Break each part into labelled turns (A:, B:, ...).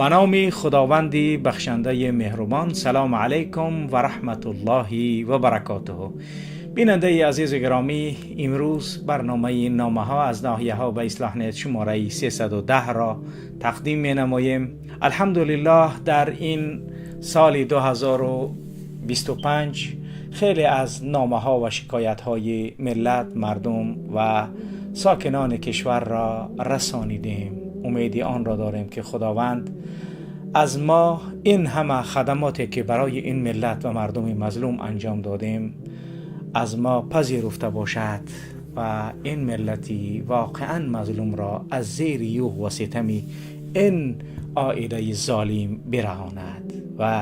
A: Ба номи Худованди бахшандаи меҳрубон. Салому алайкум ва раҳматуллоҳи ва баракотуҳ. Бинандаи азизу гиромӣ, имрӯз барномаи номаҳо аз ноҳияҳо ба Ислоҳнет шумораи 310 ро тақдим менамоем. Алҳамдулиллоҳ, дар ин соли 2025 хеле аз номаҳо ва шикоятҳои миллат, мардум ва сокинони кишварро расонидем. Умеди онро дорем, ки Худованд аз мо ин ҳама хадамоте, ки барои ин миллат ва мардуми мазлум анҷом додем, аз мо пазируфта бошад ва ин миллати воқеан мазлумро аз зери юғ ва ситами ин оилаи золим бираҳонад. Ва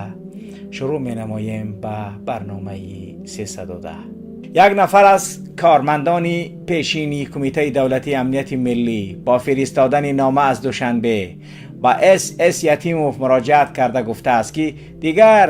A: шурӯъ менамоем ба барномаи 310. Як нафар аз кормандони пешини Кумитаи давлатии амнияти миллӣ бо фиристодани нома аз Душанбе ба С С Ятимов муроҷиат карда гуфтааст, ки дигар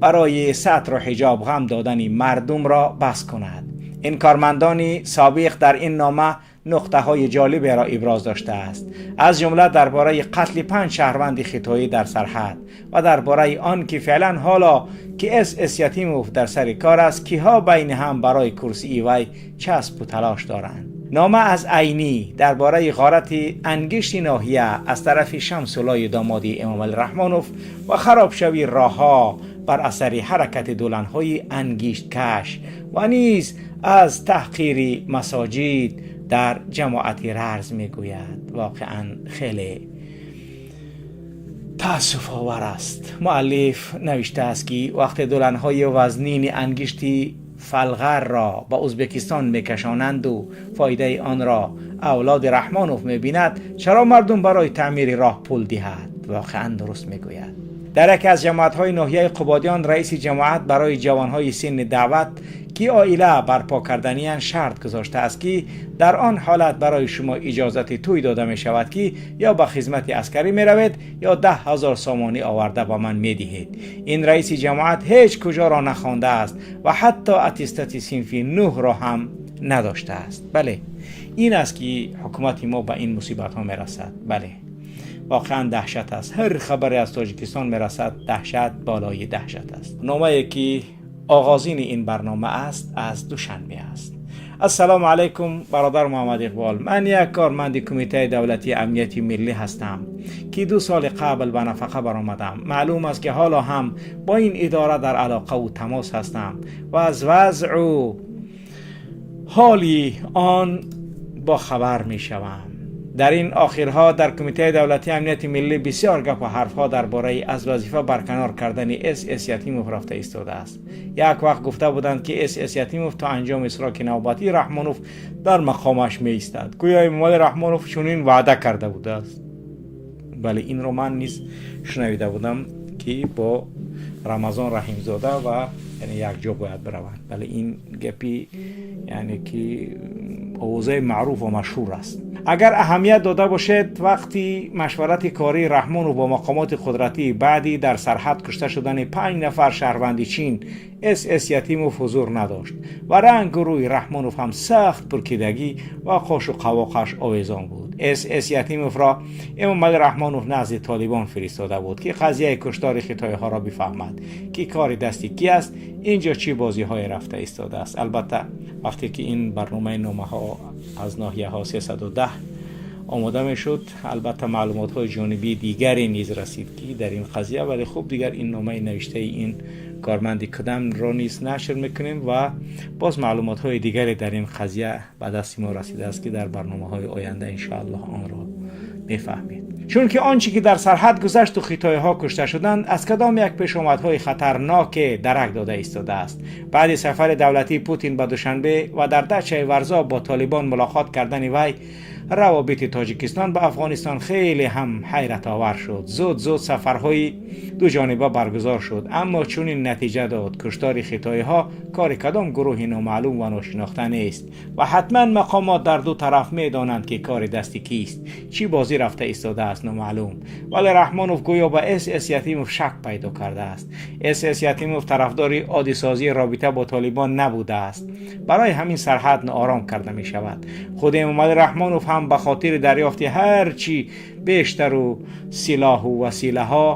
A: барои сатру ҳиҷоб ғам додани мардумро бас кунад. Ин кормандони собиқ дар ин нома нуқтаҳои ҷолиберо иброз доштааст, аз ҷумла дар бораи қатли панҷ шаҳрванди хитоӣ дар сарҳад ва дар бораи он ки феълан, ҳоло ки С С Ятимов дар сари кор аст, киҳо байни ҳам барои курсии вай часпу талош доранд. Нома аз Айнӣ дар бораи ғорати ангишти ноҳия аз тарафи Шамсуллои домоди Эмомалӣ Раҳмонов ва харобшавии роҳҳо бар асари ҳаракати дуланҳои ангишткаш ва низ аз таҳқири масоҷид дар ҷамоати Рарз мегӯяд. Воқеан хеле таассуфовар аст. Муаллиф навиштааст, ки вақте дуланҳои вазнини ангишти Фалғарро ба Ӯзбекистон мекашонанду фоидаи онро авлоди Раҳмонов мебинад, чаро мардум барои таъмири роҳ пул диҳад? Воқеан дуруст мегӯяд. Дар яке аз ҷамоатҳои ноҳияи Қубодиён раиси ҷамоат барои ҷавонҳои синни даъват, ки оила барпо карданиян, шарт гузоштааст, ки дар он ҳолат барои шумо иҷозати тӯй дода мешавад, ки ё ба хизмати аскарӣ меравед, ё 10 000 сомонӣ оварда ба ман медиҳед. Ин раиси ҷамоат ҳеҷ куҷоро нахондааст ва ҳатто аттестати синфи нӯҳро ҳам надоштааст. Бале, ин аст, ки ҳукумати мо ба ин мусибатҳо мерасад. Бале, воқеан даҳшат аст. Ҳар хабаре аз Тоҷикистон мерасад, даҳшат болои даҳшат аст. Номае, ки оғозини ин барнома аст, аз Душанбе аст. Ассалому алайкум, бародар Муҳаммад Иқбол. Ман як корманди Кумитаи давлатии амнияти миллӣ ҳастам, ки 2 соли қабл ба нафақа баромадам. Маълум аст, ки ҳоло ҳам бо ин идора дар алоқаву тамос ҳастам ва аз вазъу ҳоли он бохабар мешавам. Дар ин охирҳо дар Кумитаи давлатии амнияти миллӣ бисёр гапу ҳарфҳо дар бораи аз вазифа барканор кардани С С Ятимов рафта истодааст. Як вақт гуфта буданд, ки С С Ятимов то анҷоми сроки навбатии Раҳмонов дар мақомаш меистад. Гӯё Эмомалӣ Раҳмонов чунин ваъда карда будааст. Бале, инро ман низ шунавида будам, ки бо Рамазон Раҳимзода ва яъне якҷо бояд бираванд. Бале, ин гапи яъне ки овозаи маъруф ва машҳур аст. Агар аҳамият дода бошед, вақти машварати кории Раҳмонов бо мақомоти қудратӣ баъди дар сарҳад кушта шудани панҷ нафар шаҳрванди Чин, С С Ятимов ҳузур надошт ва рангу рӯи Раҳмонов ҳам сахт пуркидагӣ ва қошу қавоқаш овезон буд. С С Ятимовро Эмомалӣ Раҳмонов назди Толибон фиристода буд, ки қазияи куштори хитоиҳоро бифаҳмад, ки кори дасти ки аст, ин ҷо чӣ бозиҳое рафта истодааст. Албатта, вақте ки ин барномаи номаҳо аз ноҳияҳо 310 омода мешуд, албатта маълумотҳои ҷонибии дигаре низ расид, ки дар ин қазия. Вале хуб, дигар ин номаи навиштаи ин корманди кудамро низ нашр мекунем ва боз маълумотҳои дигаре дар ин қазия ба дасти мо расидааст, ки дар барномаҳои оянда, иншоаллоҳ, онро мефаҳмед. Чунки он чӣ ки дар сарҳад гузашту хитоиҳо кушта шуданд, аз кадом як пешомадҳои хатарноке дарак дода истодааст. Баъди сафари давлатии Путин ба Душанбе ва дар дачаи Варзоб бо Толибон мулоқот кардани вай, равобити Тоҷикистон ба Афғонистон хеле ҳам ҳайратовар шуд. Зуд зуд сафарҳои дуҷониба баргузор шуд, аммо чунин натиҷа дод: куштори хитоиҳо кори кадом гурӯҳи номаълум ва ношинохта нест ва ҳатман мақомот дар ду тараф медонанд, ки кори дасти кист. Чӣ бозӣ рафта истодааст, номаълум, вале Раҳмонов гӯё ба С С Ятимов шак пайдо кардааст. С С Ятимов тарафдори оддисозии робита бо Толибон набудааст. Барои ҳамин сарҳад ноором карда мешавад. Худи Эмомалӣ Раҳмонов ҳам ҳам ба хотири дарёфти ҳарчи бештару силоҳу василаҳо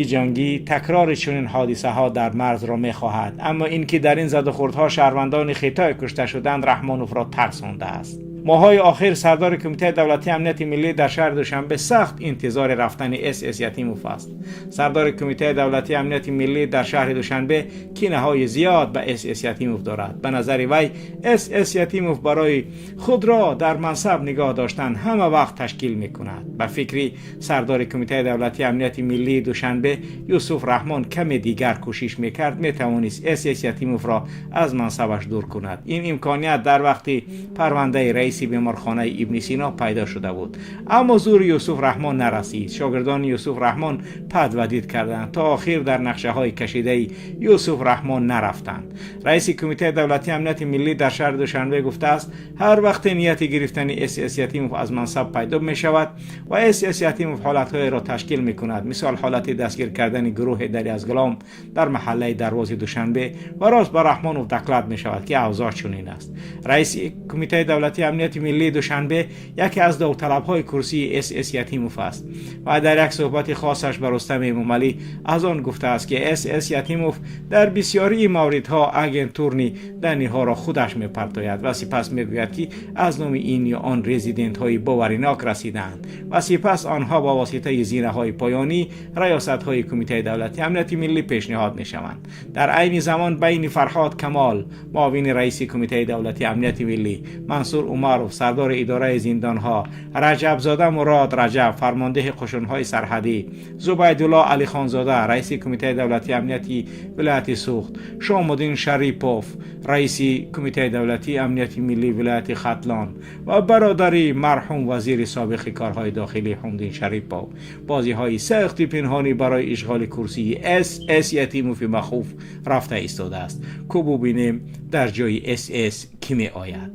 A: и ҷангӣ такрори чунин ҳодисаҳо дар марзро мехоҳад. Аммо ин ки дар ин задухӯрдҳо шаҳрвандони Хитой кушта шуданд, Раҳмоновро тарсондааст. Моҳҳои охир сардори Кумитаи давлатии амнияти миллӣ дар шаҳри Душанбе сахт интизори рафтани С. С. Ятимов аст. Сардори Кумитаи давлатии амнияти миллӣ дар шаҳри Душанбе кинаҳои зиёд ба С. С. Ятимов дорад. Ба назари вай, С. С. Ятимов барои худро дар мансаб нигоҳ доштан ҳама вақт ташкил мекунад. Ба фикри сардори Кумитаи давлатии амнияти миллии Душанбе, Юсуф Раҳмон каме дигар кӯшиш мекард, метавонист С. С. Ятимовро аз мансабаш дур кунад. Ин имконият дар вақти парвандаи раиси беморхонаи Ибни Сино пайдо шуда буд, аммо зури Юсуф Раҳмон нарасид. Шогирдони Юсуф Раҳмон подводить карданд, то охир дар нақшаҳои кашидаи Юсуф Раҳмон нарафтанд. Раиси Кумитаи давлатии амнияти миллӣ дар шаҳри Душанбе гуфтааст, ҳар вақте нияти гирифтани С. С. Ятимов аз мансаб пайдо мешавад ва С. С. Ятимов ҳолатҳоеро ташкил мекунад, мисол ҳолати дастгир кардани гурӯҳе дар Язглом дар маҳаллаи Дарвози Душанбе, ва рост ба Раҳмонов доклад мешавад, ки авзоъ чунин аст. Раиси Кумитаи давлатии амнияти миллии Душанбе яке аз довталабҳои курсии С. С. Ятимов аст ва дар як суҳбати хосаш ба Рустами Эмомалӣ аз он гуфтааст, ки С. С. Ятимов дар бисёрии мавридҳо агентурный данные ҳоро худаш мепартояд ва сипас мегӯяд, ки аз номи ин ё он резидентҳои боваринок расидаанд ва сипас онҳо ба воситаи зинаҳои поёнӣ, раёсатҳои Кумитаи давлатии амнияти миллӣ пешниҳод мешаванд. Дар айни замон байни Фарҳод Камол, муовини раиси Кумитаи давлатии амнияти миллӣ, Мансур Умаров, сардори идораи зиндонҳо, Раҷабзода Мурод Раҷаб, фармондеҳи қушунҳои сарҳадӣ, Зубайдулло Алихонзода, раиси Кумитаи давлатии амнияти вилояти Суғд, Шомуддин Шарипов, раиси Кумитаи давлатии амнияти миллии вилояти Хатлон ва бародари марҳум вазири собиқи корҳои дохилӣ Ҳумдин Шарипов бозиҳои сахти пинҳонӣ барои ишғоли курсии С. С. Ятимови махуф рафта истодааст. Ку бубинем, дар ҷои С. С. кӣ меояд.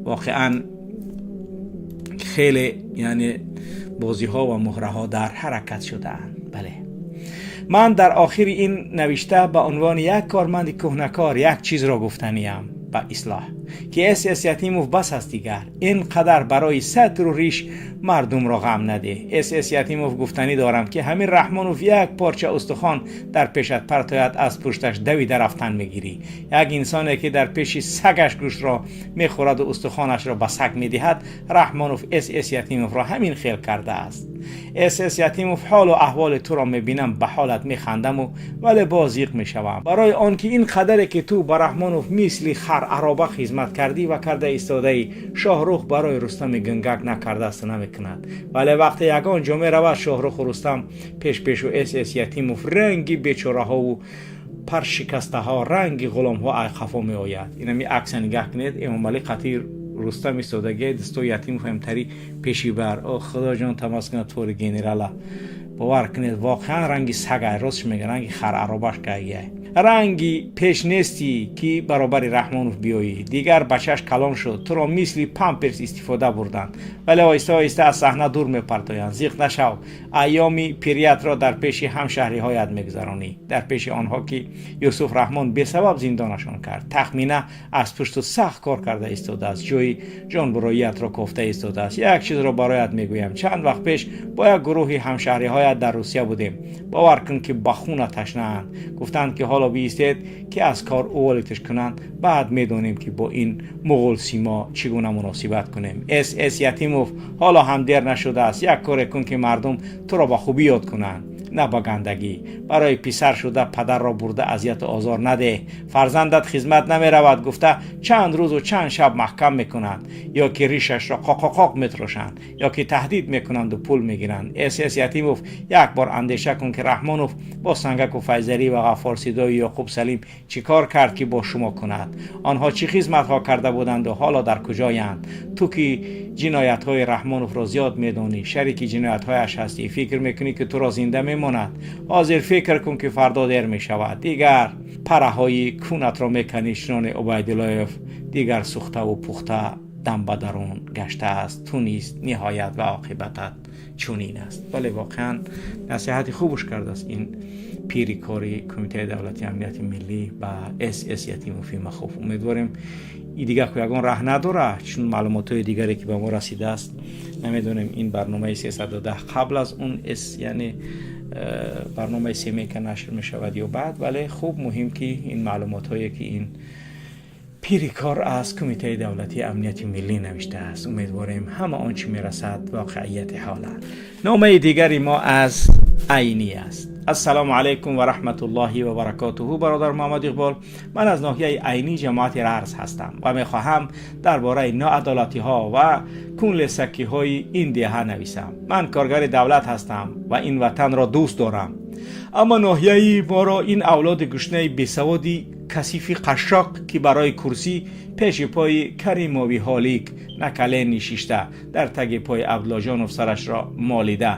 A: Воқеан, хеле, яъне, бозиҳо ва муҳраҳо дар ҳаракат шудаанд. Бале, ман дар охири ин навишта ба унвони як корманди кӯҳнакор як чизро гуфтаниям ба ислоҳ, ки С. С. Ятимов, бас аст дигар, ин қадар барои сатру риш мардумро ғам надеҳ. С. С. Ятимов, гуфтанӣ дорам, ки ҳамин Раҳмонов як порча устухон дар пешат партояд, аз пушташ давида рафтан мегирӣ. Як инсоне, ки дар пеши сагаш гӯштро мехӯраду устухонашро ба саг медиҳад, Раҳмонов С. С. Ятимовро ҳамин хел кардааст. С. С. Ятимов, ҳолу аҳволи туро мебинам, ба ҳолат механдаму вале боз зиқ мешавам, барои он ки ин қадаре ки ту ба Раҳмонов мисли хар ароба хизмат кардӣ ва карда истодаӣ, Шоҳрух барои Рустами Гунгак накардааст, намекунад. Вале вақте ягон ҷо меравад Шоҳруху Рустам пешпешу, С. С. Ятимов ранги бечораҳову паршикастаҳо, ранги ғуломҳо айқафо меояд. Инами акса нигаҳ кунед, Эмомалӣ қатир Рустам истодагия, дасто Ятимов ҳамтари пеши бар. О, Худоҷон, тамас кунад твори генерала. Бовар кунед, воқеан ранги сагай, ростш мега, ранги хар аробаш кагия. Ранги пеш нестӣ, ки баробари Раҳмонов биёӣ. Дигар бачаш калон шуд, туро мисли памперс истифода бурданд, вале оҳиста оҳиста аз саҳна дур мепартоянд. Зиқ нашав, айёми пириятро дар пеши ҳамшаҳриҳоят мегузаронӣ, дар пеши онҳо, ки Юсуф Раҳмон бесабаб зиндонашон кард. Тахмина аз пушту сахт кор карда истодааст, ҷои ҷонбуроиятро кофта истодааст. Як чизро бароят мегӯям: чанд вақт пеш бо як гурӯҳи ҳамшаҳриҳоят дар Русия будем. Бовар кун, ки ба хуна ташнаанд. Гуфтанд, ки ҳоло биистед, ки аз кор уволить аш кунанд, баъд медонем, ки бо ин муғулсимо чӣ гуна муносибат кунем. С. С. Ятимов, ҳоло ҳам дер нашудааст, як коре кун, ки мардум туро ба хубӣ ёд кунанд, на ба гандагӣ. Барои писар шуда падарро бурда азияту озор надеҳ. Фарзандат хизмат намеравад гуфта, чанд рӯзу чанд шаб маҳкам мекунанд ё ки ришашро қоқоқоқ метрошанд, ё ки таҳдид мекунанду пул мегиранд. С. С. Ятимов, як бор андеша кун, ки Раҳмонов бо Сангаку Файзалӣ ва Ғаффор Сидою Ёқуб Салим чӣ кор кард, ки бо шумо кунад. Онҳо чӣ хизматҳо карда буданду ҳоло дар куҷоянд? Ту ки ҷиноятҳои Раҳмоновро зиёд медонӣ, шарики ҷиноятҳояш ҳастӣ, фикр мекунӣ, ки туро зинда мемонад? Ҳозир фикр кун, ки фардо дер мешавад. Дигар параҳои кунатро меканӣ, чуноне Убайдуллоев дигар сӯхтаву пухта дам ба дарун гаштааст. Ту низ ниҳоят ва оқибатат чунин аст. Бале, воқеан насиҳати хубш кардааст ин пири кори Кумитаи давлатии амнияти миллӣ ба С. С. Ятимофи махуф. Умедворем. И дигар ягон раҳ надорад, чун маълумотҳои дигаре, ки ба мо расидааст, намедонем, ин барномаи 310 қабл аз он с, яъне барномаи Семейка, нашр мешавад ё баъд. Вале хуб, муҳим ки ин маълумотҳое, ки ин пири кор аз Кумитаи давлатии амнияти миллӣ навиштааст, умедворем, ҳама он чӣ мерасад, воқеияти ҳол аст. Номаи дигари мо аз Айнӣ аст. Ассалому алайкум ва раҳматуллоҳи ва баракотуҳу, бародар Муҳаммад Иқбол. Ман аз ноҳияи Айнӣ, ҷамоати Рарз ҳастам ва мехоҳам дар бораи ноадолатиҳо ва кунлесакиҳои ин деҳа нависам. Ман коргари давлат ҳастам ва ин ватанро дӯст дорам, аммо ноҳияи моро ин авлоди гушнаи бесаводи касифи қашшоқ, ки барои курсӣ пеши пои Каримови ҳолик на колени шишта, дар таги пои Абдуллоҷонов сарашро молида,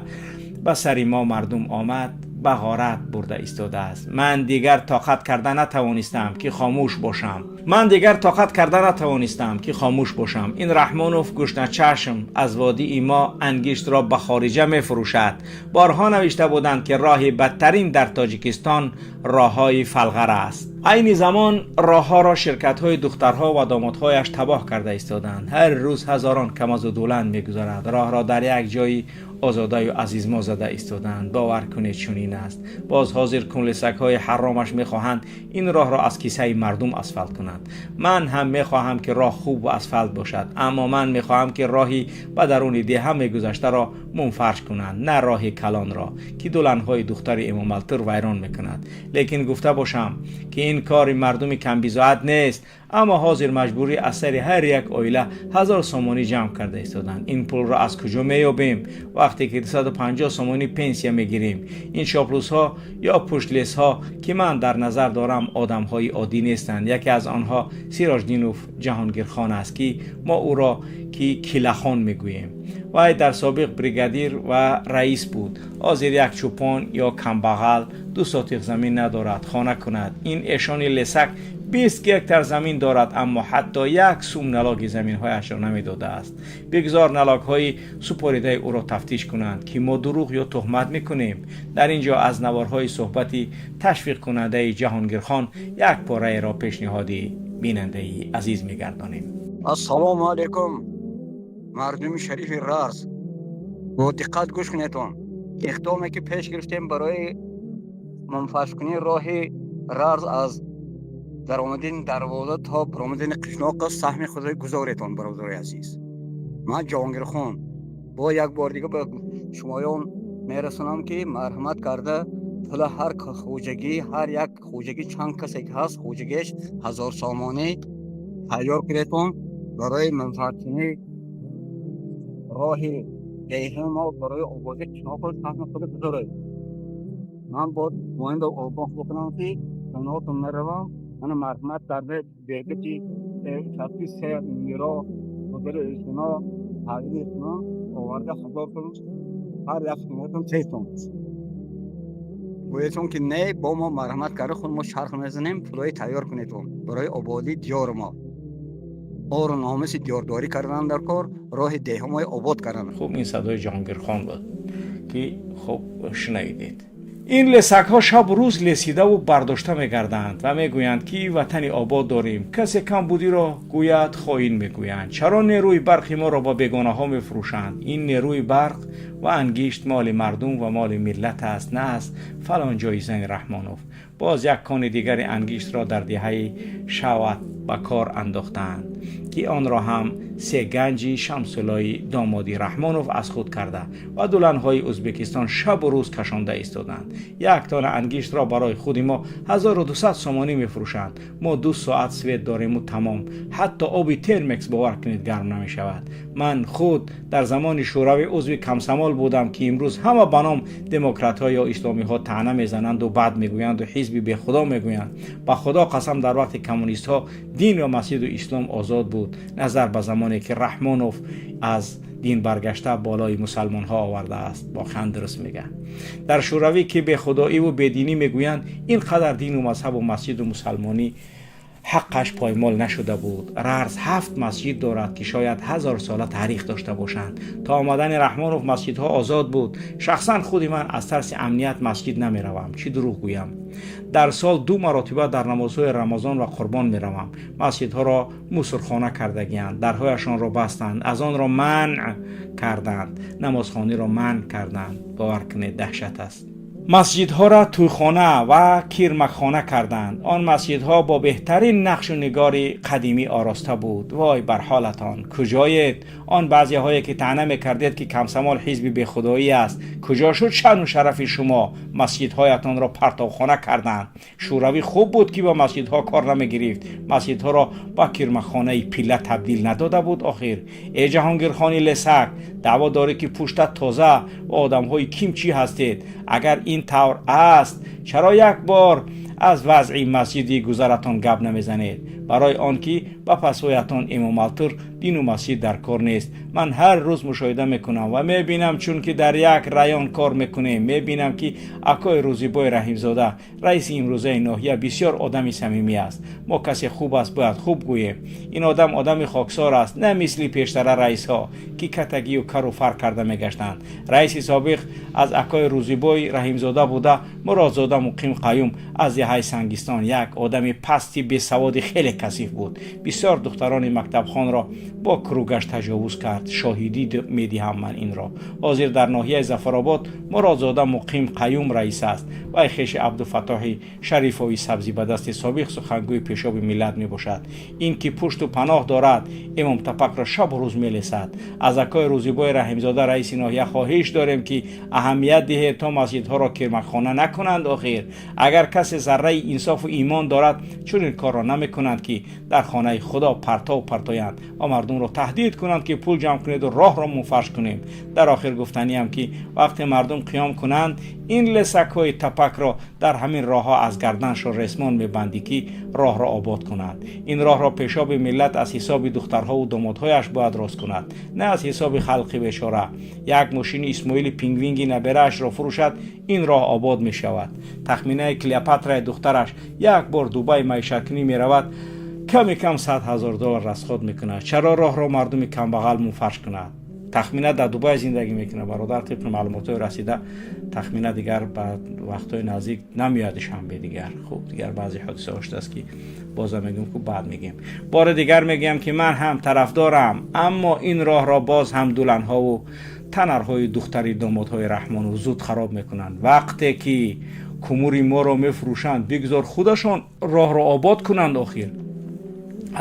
A: ба сари мо мардум омад, ба ғорат бурда истодааст. Ман дигар тоқат карда натавонистам, ки хомӯш бошам. Ман дигар тоқат карда натавонистам, ки хомӯш бошам. Ин Раҳмонов гушначашм аз водии мо ангиштро ба хориҷа мефурӯшад. Борҳо навишта буданд, ки роҳи бадтарин дар Тоҷикистон роҳҳои Фалғар аст. Айни замон роҳҳоро ширкатҳои духтарҳо ва домодҳояш табоҳ карда истоданд. Ҳар рӯз ҳазорон камазу дуланд мегузарад. Роҳро дар як ҷои озодаю азизмо зада истоданд. Бовар кунед, чунин аст. Боз ҳозир кунлесакҳои ҳаромаш мехоҳанд ин роҳро аз кисаи мардум асфалт кунанд. Ман ҳам мехоҳам, ки роҳ хуб ва асфалт бошад, аммо ман мехоҳам, ки роҳи ба даруни деҳа мегузаштаро мунфарш кунанд, на роҳи калонро, ки дуланҳои духтари Эмомалтур вайрон мекунад. Лекин гуфта бошам, ки ин кори мардуми камбизоат нест, аммо ҳозир маҷбурӣ аз сари ҳар як оила 1000 сомонӣ ҷамъ карда истоданд. Ин пулро аз куҷо меёбем, вақте ки 250 сомонӣ пенсия мегирем? Ин чоплусҳо ё пуштлесҳо, ки ман дар назар дорам, одамҳои оддӣ нестанд. Яке аз онҳо Сироҷдинов Ҷаҳонгирхон аст, ки мо ӯро ки Килахон мегӯем. Вай дар собиқ бригадир ва раис буд. Ҳозир як чӯпон ё камбағал 2 сотиқ замин надорад хона кунад. Ин эшони лесак 20 гектар замин дорад, аммо ҳатто як сум налоги заминҳояшро намедодааст. Бигзор налогҳои супоридаи ӯро тафтиш кунанд, ки мо дурӯғ ё туҳмат мекунем. Дар ин ҷо аз наворҳои суҳбати ташвиқкунандаи Ҷаҳонгирхон як пораеро пешниҳоди бинандаи азиз мегардонем.
B: Ассалому алайкум, мардуми шарифи Рарз, бо диққат гӯш кунедон. Иқдоме, ки пеш гирифтем барои мунфаршкунии роҳи Рарз аз даромадини дарвоза то баромадини қишлоқа, саҳми худро гузоретон. Бародари азиз, ман Ҷаҳонгирхон бо як бор дига ба шумоён мерасонам, ки марҳамат карда пула ҳар хоҷагӣ, ҳар як хоҷагӣ, чанд касе ки ҳаст хоҷагиаш, 1000 сомонӣ тайёр кунедон барои мунфаршкунии роҳи деҳаи мо, барои ободии қишлоқо саҳми худро гузоред. Ман боз муҳим ба огоҳ бикунам, ки хонаҳотон меравам. Мана, марҳамат карда, бегати шабки се миро ҳозири ишуно таъин ишуно оварда, 1000 сом ҳар як хонатон тетон. Гӯетон, ки не, бо мо марҳамат карда, худ мо чарх мезанем. Пулои тайёр кунедон барои ободии диёри мо, ору номуси диёрдорӣ кардан дар кор, роҳи деҳамои обод кардан.
A: Хуб, ин садои Ҷаҳонгирхон буд, ки хуб шунавидед. Ин лесакҳо шабу рӯз лесидаву бардошта мегарданд ва мегӯянд, ки ватани обод дорем. Касе камбудиро гӯяд, хоин мегӯянд. Чаро нерӯи барқи моро ба бегонаҳо мефурӯшанд? Ин нерӯи барқ ва ангишт моли мардум ва моли миллат аст, на аз фалон ҷои зани Раҳмонов. Боз як кони дигари ангиштро дар деҳаи Шават ба кор андохтаанд, ки онро ҳам се ганҷи Шамсуллои домоди Раҳмонов аз худ карда ва дуланҳои Ӯзбекистон шабу рӯз кашонда истоданд. Як тона ангиштро барои худи мо 1200 сомонӣ мефурӯшанд. Мо 2 соат свет дорему тамом. Ҳатто оби термекс, бовар кунед, гарм намешавад. Ман худ дар замони Шӯравӣ узви комсомол будам, ки имрӯз ҳама ба ном демократҳо ё исломиҳо таъна мезананду бад мегӯянду ҳизби бехудо мегӯянд. Ба Худо қасам, дар вақти коммунистҳо дин ва масҷиду ислом озод буд, назар ба замоне, ки Раҳмонов аз дин баргашта болои мусалмонҳо овардааст. Воқеан дуруст мега. Дар Шӯравӣ, ки бехудоиву бединӣ мегӯянд, ин қадар дину мазҳабу масҷиду мусалмонӣ Ҳаққаш поймол нашуда буд. Рарз ҳафт масҷид дорад, ки шояд 1000 сола таърих дошта бошанд. То омадани Раҳмонов масҷидҳо озод буд. Шахсан худи ман аз тарси амният масҷид намеравам, чӣ дурӯғ гӯям. Дар сол ду маротиба дар намозҳои Рамазон ва Қурбон меравам. Масҷидҳоро мусорхона кардагианд, дарҳояшонро бастанд, азонро манъ карданд, намозхониро манъ карданд. Бовар кунед, даҳшат аст. Масҷидҳоро тӯйхона ва кирмакхона карданд. Он масҷидҳо бо беҳтарин нақшу нигори қадимӣ ороста буд. Вой бар ҳолатон! Куҷоед он баъзеҳое, ки таъна мекардед, ки комсомол ҳизби бехудоӣ аст? Куҷо шуд шаъну шарафи шумо? Масҷидҳоятонро партовхона карданд. Шӯравӣ хуб буд, ки ба масҷидҳо кор намегирифт, масҷидҳоро ба кирмакхонаи пилла табдил надода буд. Охир, э Ҷаҳонгирхони лесак, даъво дорӣ, ки пуштат тоза ва одамҳои ким чӣ ҳастед. Агар ин тавр аст, чаро як бор аз вазъи масҷиди гузаратон гап намезанед? Барои он ки ба пасвоятон эмомалтур дину масҷид дар кор нест. Ман ҳар рӯз мушоҳида мекунам ва мебинам, чунки дар як район кор мекунем. Мебинам, ки акои Рӯзибой Раҳимзода, раиси имрӯзаи ноҳия, бисёр одами самимӣ аст. Мо касе хуб аст, бояд хуб гӯем. Ин одам одами хоксор аст, на мисли пештара раисҳо, ки катагию кару фар карда мегаштанд. Раиси собиқ аз акои Рӯзибой Раҳимзода буда, Муродзода Муқим Қаюм аз деҳаи Сангистон, як одами пасти бесаводи хеле касиф буд. Бисёр духтарони мактабхонро бо кругаш таҷовуз кард, шоҳидӣ медиҳам ман инро. Ҳозир дар ноҳияи Зафаробод Муродзода Муқим Қаюм раис аст. Вай хеши Абдуфаттоҳи Шарифови сабзӣ ба дасти собиқ сухангӯи Пешоби миллат мебошад. Ин ки пушту паноҳ дорад, Имом Тапакро шабу рӯз мелесад. Аз акои Рӯзибои Раҳимзода, раиси ноҳия, хоҳиш дорем, ки аҳамият диҳед, то масҷидҳоро кирмакхона накунанд. Охир, агар касе зарраи инсофу имон дорад, чунин корро намекунанд, ки дар хонаи Худо партов партоянд ва мардумро таҳдид кунанд, ки пул ҷамъ кунеду роҳро мунфарш кунем. Дар охир гуфтаниам, ки вақте мардум қиём кунанд, ин лесакҳои тапакро дар ҳамин роҳҳо аз гарданшон ресмон мебандӣ, ки роҳро обод кунанд. Ин роҳро Пешоби миллат аз ҳисоби духтарҳову домодҳояш бояд рост кунад, на аз ҳисоби халқи бечора. Як мошини Исмоили Пингвинги набераашро фурӯшад, ин роҳ обод мешавад. Тахминаи Клеопатраи духтараш як бор Дубай маишаткунӣ меравад, ками кам 100 000 доллар расход мекунад. Чаро роҳро мардуми камбағал мунфарш кунад? Тахмина дар Дубай зиндагӣ мекунад, бародар. Тибқи маълумотҳои расида, Тахмина дигар ба вақтҳои наздик намеояд Душанбе дигар. Хуб, дигар баъзе ҳодисаҳо шудааст, ки бозам мегӯем, ку баъд мегӯем. Бори дигар мегӯям, ки ман ҳам тарафдорам, аммо ин роҳро боз ҳам дуланҳову танарҳои духтари домодҳои Раҳмонов зуд хароб мекунанд. Вақте ки кумури моро мефурӯшанд, бигзор худашон роҳро обод кунанд. Охир,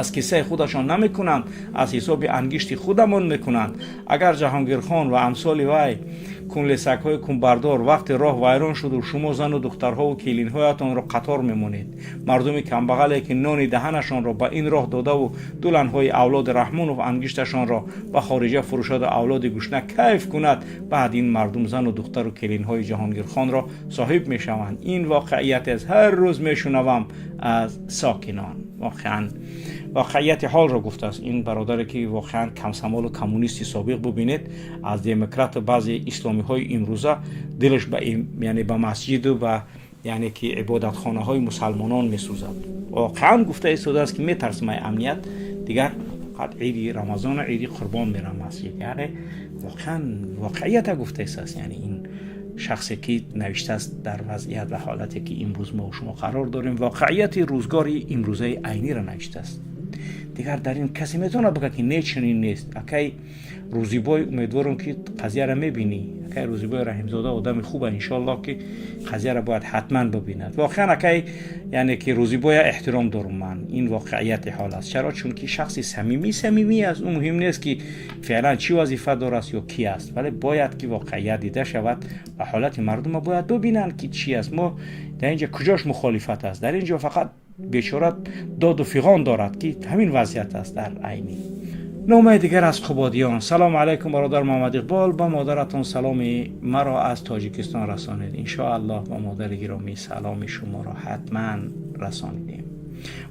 A: аз киссаи худашон намекунанд, аз ҳисоби ангишти худамон мекунанд. Агар Ҷаҳонгирхон ва амсоли вай, кунлесакҳои кунбардор, вақте роҳ вайрон шуду шумо зану духтарҳову келинҳоятонро қатор мемонед, мардуми камбағале, ки нони даҳанашонро ба ин роҳ додаву дуланҳои авлоди Раҳмонов ангишташонро ба хориҷа фурӯшаду авлоди гушна кайф кунад, баъд ин мардум зану духтару келинҳои Ҷаҳонгирхонро соҳиб мешаванд. Ин воқеият аст, ҳар рӯз мешунавам аз сокинон. Воқеан, воқеияти ҳолро гуфтааст ин бародаре, ки воқеан комсомолу коммунисти собиқ. Бубинед, аз демократу баъзе исломиҳои имрӯза дилаш ба, яъне, ба масҷиду ба, яъне ки, ибодатхонаҳои мусалмонон месӯзад. Воқеан гуфта истодааст, ки метарсим ай амният, дигар фақат иди Рамазону иди Қурбон мерам масҷид. Яъне воқеан воқеията гуфта истааст. Яъне ин шахсе, ки навиштааст, дар вазъият ва ҳолате, ки имрӯз мо шумо қарор дорем, воқеияти рӯзгори имрӯзаи айниро навиштааст. Дигар дар ин касе метавонад бигӯяд, ки не, чунин нест? Акай Рӯзибой, умедворам, ки қазияро мебинӣ. Акай Рӯзибой Раҳимзода одами хуба, иншоаллоҳ, ки қазияро бояд ҳатман бибинад. Воқеан, акай, яъне ки, Рӯзибоя эҳтиром дорум ман. Ин воқеияти ҳол аст. Чаро? Чунки шахси самимӣ самимӣ аст. Ӯ муҳим нест, ки феълан чӣ вазифа дораст ё ки аст, вале бояд ки воқеият дида шавад ва ҳолати мардума бояд бибинанд, ки чӣ аст. Мо дар ин ҷо куҷош мухолифат аст? Дар ин ҷо фақат бечора доду фиғон дорад, ки ҳамин вазъият аст дар Айнӣ. Номаи дигар аз Қубодиён. Салому алайкум, бародар Муҳаммад Иқбол, ба модаратон саломи маро аз Тоҷикистон расонед. Иншоаллоҳ, ба модари гиромӣ саломи шуморо ҳатман расонидем.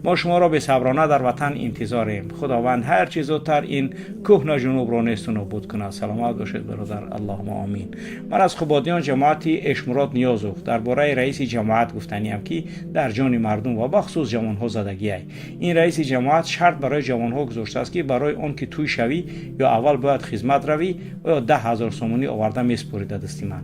A: Мо шуморо бесаброна дар ватан интизорем. Худованд ҳар чӣ зудтар ин кӯҳна ҷунубро несту нобуд кунад. Саломат бошед, бародар, аллоҳума омин. Ман аз Қубодиён, ҷамоати Эшмурод Ниёзов. Дар бораи раиси ҷамоат гуфтаниям, ки дар ҷони мардум ва бахусус ҷавонҳо задагиай. Ин раиси ҷамоат шарт барои ҷавонҳо гузоштааст, ки барои он ки тӯй шавӣ, ё аввал бояд хизмат равӣ ва ё 10 000 сомонӣ оварда месупорида дасти ман.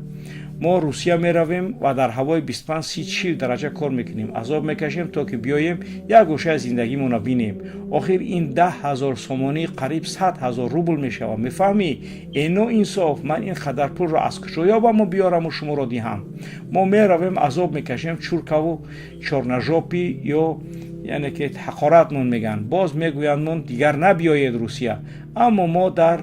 A: Мо Русия меравем ва дар ҳавои 25, 30, 40 дараҷа кор мекунем, азоб мекашем, то ки биёем, як гӯшаи зиндагимонро бинем. Охир ин 10 000 сомонӣ қариб 100 000 рубл мешавад, мефаҳмӣ? Э, ноинсоф, ман ин қадар пулро аз куҷо ёбаму биёраму шуморо диҳам? Мо меравем, азоб мекашем, чурка ву чёрножопый ё яъне ки ҳақоратмон мегӯянд. Боз мегӯяндмон, дигар набиёед Русия. Аммо мо дар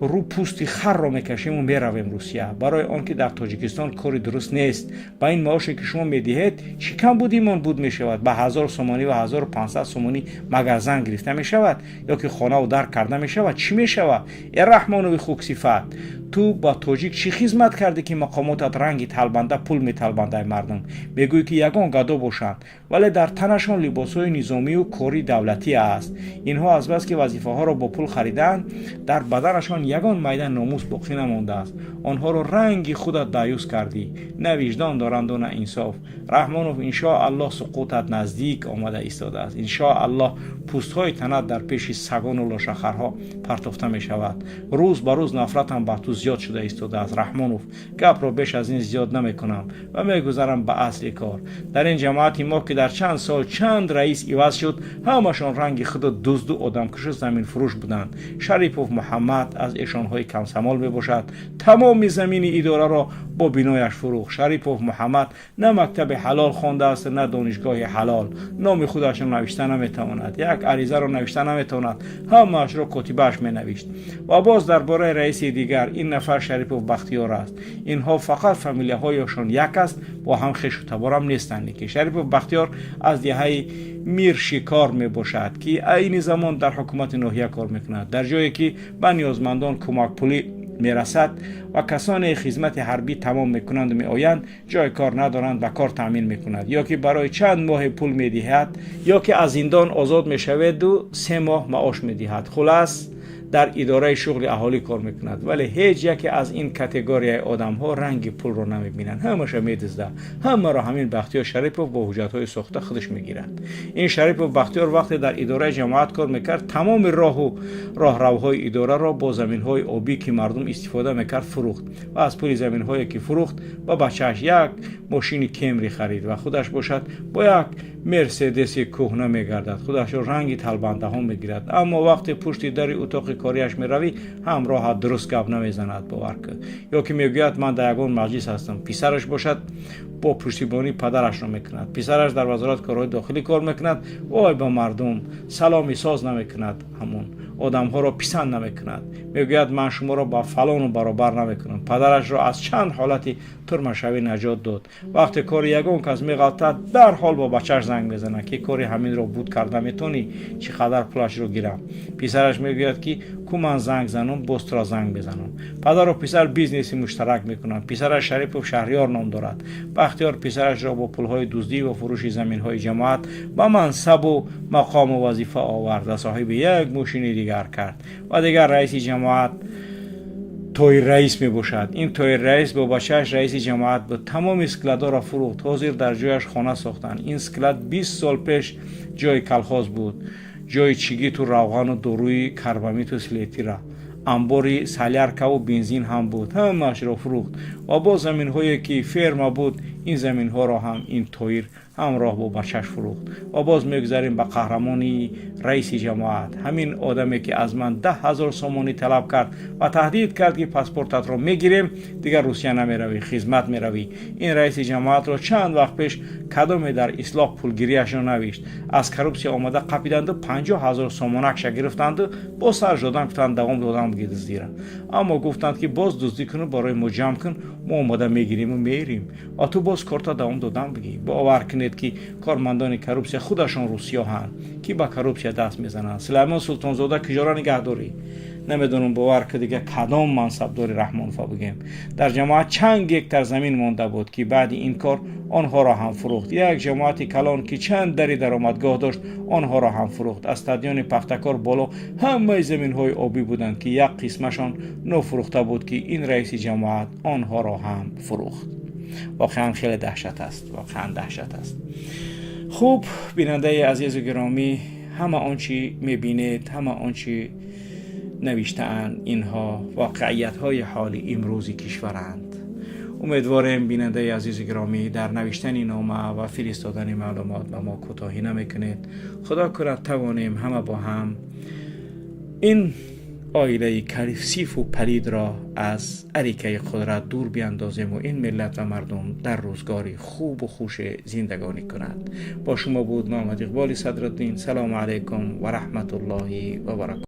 A: рӯ пӯсти харро мекашему меравем Русия, барои он ки дар Тоҷикистон кори дуруст нест. Ба ин маоше, ки шумо медиҳед, чӣ камбудимон буд мешавад? Ба 1000 сомонӣ ва 1500 сомонӣ магар зан гирифта мешавад ё ки хонаву дар карда мешавад? Чӣ мешавад? Э, Раҳмонови хуксифат, ту ба тоҷик чӣ хизмат кардӣ, ки мақомотат ранги талбанда пул металбандаи мардум? Мегӯӣ, ки ягон гадо бошанд, вале дар танашон либосҳои низомию кори давлатӣ аст. Инҳо азбаски вазифаҳоро бо пул харидаанд, дар баданашон ягон майда номус боқӣ намондааст. Онҳоро ранги худат даюс кардӣ. На виҷдон доранду, на инсоф. Раҳмонов, иншо Аллоҳ, суқутат наздик омада истодааст. Иншо Аллоҳ, пӯстҳои танат дар пеши сагону лошахарҳо партофта мешавад. Рӯз ба рӯз нафратам бар ту зиёд шуда истодааст, Раҳмонов. Гапро беш аз ин зиёд намекунам ва мегузарам ба асли кор. Дар ин ҷамоати мо, ки дар чанд сол чанд раис иваз шуд, ҳамашон ранги худу дузду одамкушу заминфурӯш буданд. Шарипов Муҳаммад аз эшонҳои комсомол мебошад. Тамоми замини идораро бо бинояш фурӯхт. Шарипов Муҳаммад на мактаби ҳалол хондааст, на донишгоҳи ҳалол. Номи худашро навишта наметавонад, як аризаро навишта наметавонад, ҳамаашро котибааш менавишт. Ва боз дар бораи раиси дигар. Ин нафар Шарипов Бахтиёр аст. Инҳо фақат фамилияҳояшон як аст, бо ҳам хешу таборам нестанд. Ки Шарипов Бахтиёр аз деҳаи Миршикор мебошад, ки айни замон дар ҳукумати ноҳия кор мекунад, дар ҷое ки ба ниёзмандон кӯмакпулӣ мерасад ва касоне хизмати ҳарбӣ тамом мекунанду меоянд, ҷои кор надоранд, ба кор таъмин мекунад, ё ки барои чанд моҳе пул медиҳад, ё ки аз зиндон озод мешаведу 3 моҳ маош медиҳад. Хулас, дар идораи шуғли аҳолӣ кор мекунад. Вале ҳеҷ яке аз ин категорияи одамҳо ранги пулро намебинанд, ҳамаша медизда. Ҳамаро ҳамин Бахтиёр Шарипов бо ҳуҷҷатҳои сохта худаш мегирад. Ин Шарипов Бахтиёр вақте дар идораи ҷамоат кор мекард, тамоми роҳу роҳравҳои идораро бо заминҳои обӣ, ки мардум истифода мекард, фурӯхт ва аз пули заминҳое, ки фурӯхт, ба бачааш як мошини Кемри харид ва худаш бошад бо як Мерседеси кӯҳна мегардад. Худашро ранги талбандаҳо мегирад, аммо вақте пушти дари утоқи кориаш меравӣ, ҳамроҳат дуруст гап намезанад, бовар кун, ё ки мегӯяд, ман дар ягон маҷлис ҳастам. Писараш бошад, бо пуштибонӣ падарашро мекунад. Писараш дар Вазорати корҳои дохилӣ кор мекунад. Вой, ба мардум саломи соз намекунад, ҳамон одамҳоро писанд намекунад. Мегӯяд, ман шуморо ба фалону баробар намекунам. Падарашро аз чанд ҳолати турмашавӣ наҷот дод. Вақте кори ягон кас меғалтад, дарҳол бо бачааш занг мезанад, ки кори ҳаминро буд карда метонӣ, чӣ қадар пулашро гирам? Писараш мегӯяд, ки ку ман занг занам, боз туро занг мезанам. Падару писар бизнеси муштарак мекунанд. Писараш Шарипов Шаҳриёр ном дорад. Бахтиёр писарашро бо пулҳои дуздӣ ва фурӯши заминҳои ҷамоат ба мансабу мақому вазифа овард ва соҳиби як мошини дигар кард ва дигар раиси ҷамоат Тоир Раис мебошад. Ин Тоир Раис бо бачааш раиси ҷамоат буд. Тамоми складоро фурӯхт, ҳозир дар ҷояш хона сохтанд. Ин склад 20 сол пеш ҷои колхоз буд, ҷои чигиту равғану доруи карбамиту селитра, амбори солярка ву бензин ҳам буд. Ҳамаашро фурӯхт ва боз заминҳое, ки ферма буд, ин заминҳоро ҳам ин Тоир ҳамроҳ бо бачаш фурӯхт. Ва боз мегузарем ба қаҳрамони раиси ҷамоат, ҳамин одаме, ки аз ман 10 000 сомонӣ талаб кард ва таҳдид кард, ки паспортатро мегирем, дигар Русия намеравӣ, хизмат меравӣ. Ин раиси ҷамоатро чанд вақт пеш кадоме дар ислоҳ пулгирияшро навишт. Аз коррупсия омада қапиданду 50 000 сомонакша гирифтанду бо сар додан гуфтанд, давом додан дуздира. Аммо гуфтанд, ки боз дуздӣ куну барои мо ҷамъ кун, мо омода мегириму меирим ва ту. Боз корта давом додан бигӣ. Бовар кунед, ки кормандони коррупсия худашон русиёҳанд, ки ба коррупсия даст мезананд. Сулаймон Султонзода куҷоро нигаҳдорӣ, намедонам. Бовар ки дига кадом мансабдори Раҳмонова бигем. Дар ҷамоат чанд гектар замин монда буд, ки баъди ин кор онҳоро ҳам фурӯхт. Як ҷамоати калон, ки чанд дари даромадгоҳ дошт, онҳоро ҳам фурӯхт. Аз стадиони Пахтакор боло ҳамаи заминҳои обӣ буданд, ки як қисмашон нофурӯхта буд, ки ин раиси ҷамоат онҳоро ҳам фурӯхт. Воқеан хеле даҳшат аст, воқеан даҳшат аст. Хуб, бинандаи азизу гиромӣ, ҳама он чӣ мебинед, ҳама он чӣ навиштаанд, инҳо воқеиятҳои ҳоли имрӯзи кишваранд. Умедворем, бинандаи азизи гиромӣ, дар навиштани нома ва фиристодани маълумот ба мо кӯтоҳӣ намекунед. Худо кунад, тавонем ҳама бо ҳам ин оилаи касифу палидро аз арикаи қудрат дур биандозему ин миллат ва мардум дар рӯзгори хубу хуше зиндагонӣ кунад. Бо шумо буд Муҳаммад Иқболи Садриддин. Салому алайкум ва раҳматуллоҳи ва баракоту.